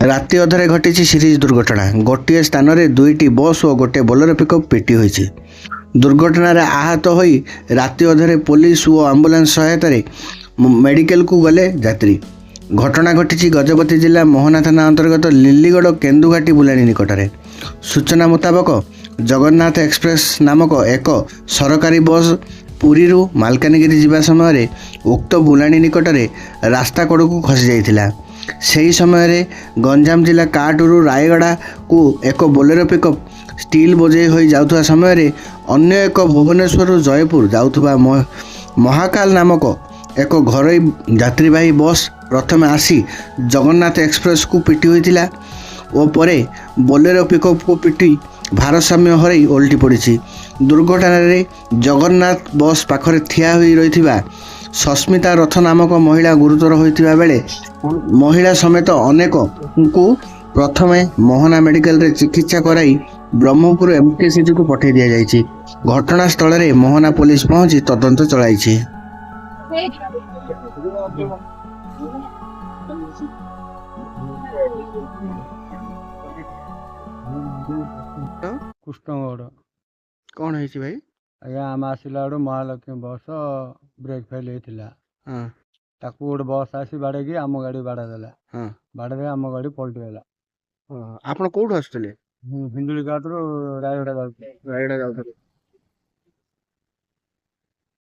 ରାତି ଅଧରେ ଘଟିଛି ସିରିଜ୍ ଦୁର୍ଘଟଣା। ଗୋଟିଏ ସ୍ଥାନରେ ଦୁଇଟି ବସ୍ ଓ ଗୋଟିଏ ବୋଲେରୋ ପିକଅପ୍ ପିଟି ହୋଇଛି। ଦୁର୍ଘଟଣାରେ ଆହତ ହୋଇ ରାତି ଅଧରେ ପୋଲିସ ଓ ଆମ୍ବୁଲାନ୍ସ ସହାୟତାରେ ମେଡ଼ିକାଲକୁ ଗଲେ ଯାତ୍ରୀ। ଘଟଣା ଘଟିଛି ଗଜପତି ଜିଲ୍ଲା ମୋହନା ଥାନା ଅନ୍ତର୍ଗତ ଲିଲିଗଡ଼ କେନ୍ଦୁଘାଟି ବୁଲାଣି ନିକଟରେ। ସୂଚନା ମୁତାବକ, ଜଗନ୍ନାଥ ଏକ୍ସପ୍ରେସ୍ ନାମକ ଏକ ସରକାରୀ ବସ୍ ପୁରୀରୁ ମାଲକାନଗିରି ଯିବା ସମୟରେ ଉକ୍ତ ବୁଲାଣି ନିକଟରେ ରାସ୍ତା କଡ଼କୁ ଖସିଯାଇଥିଲା। ସେହି ସମୟରେ ଗଞ୍ଜାମ ଜିଲ୍ଲା କାଟରୁ ରାୟଗଡ଼ାକୁ ଏକ ବୋଲେରୋ ପିକଅପ୍ ଷ୍ଟିଲ୍ ବୋଝେଇ ହୋଇ ଯାଉଥିବା ସମୟରେ ଅନ୍ୟ ଏକ ଭୁବନେଶ୍ୱରରୁ ଜୟପୁର ଯାଉଥିବା ମହାକାଲ ନାମକ ଏକ ଘରୋଇ ଯାତ୍ରୀବାହୀ ବସ୍ ପ୍ରଥମେ ଆସି ଜଗନ୍ନାଥ ଏକ୍ସପ୍ରେସକୁ ପିଟି ହୋଇଥିଲା ଓ ପରେ ବୋଲେରୋ ପିକଅପ୍କୁ ପିଟି ଭାରସାମ୍ୟ ହରାଇ ଓଲଟି ପଡ଼ିଛି। ଦୁର୍ଘଟଣାରେ ଜଗନ୍ନାଥ ବସ୍ ପାଖରେ ଠିଆ ହୋଇ ରହିଥିବା ସସ୍ମିତା ରଥ ନାମକ ମହିଳା ଗୁରୁତର ହୋଇଥିବା ବେଳେ ମହିଳା ସମେତ ଅନେକଙ୍କୁ ପ୍ରଥମେ ମୋହନା ମେଡ଼ିକାଲରେ ଚିକିତ୍ସା କରାଇ ବ୍ରହ୍ମପୁର ଏମକେସିଜିକୁ ପଠାଇ ଦିଆଯାଇଛି। ଘଟଣାସ୍ଥଳରେ ମୋହନା ପୋଲିସ ପହଞ୍ଚି ତଦନ୍ତ ଚଳାଇଛି। କୃଷ୍ଣଗଡ଼। କ'ଣ ହେଇଛି ଭାଇ? ଆଜ୍ଞା, ଆମେ ଆସିଲା ବେଳୁ ମହାଲକ୍ଷ୍ମୀ ବସ୍ ବ୍ରେକ୍ ଫେଲ୍ ହେଇଥିଲା। ତାକୁ ଗୋଟେ ବସ୍ ଆସି ବାଡ଼େଇକି ଆମ ଗାଡ଼ି ବାଡ଼େଇ ଦେଲା। ବାଡ଼େଇ ଦେଇ ଆମ ଗାଡ଼ି ପଲଟିଗଲା। ଆପଣ କୋଉଠୁ ଆସୁଥିଲେ? ହିଞ୍ଜିଳି କାଟରୁ ରାୟଗଡ଼ା ଯାଉଥିଲେ। ରାୟଗଡ଼ା ଯାଉଥିଲେ।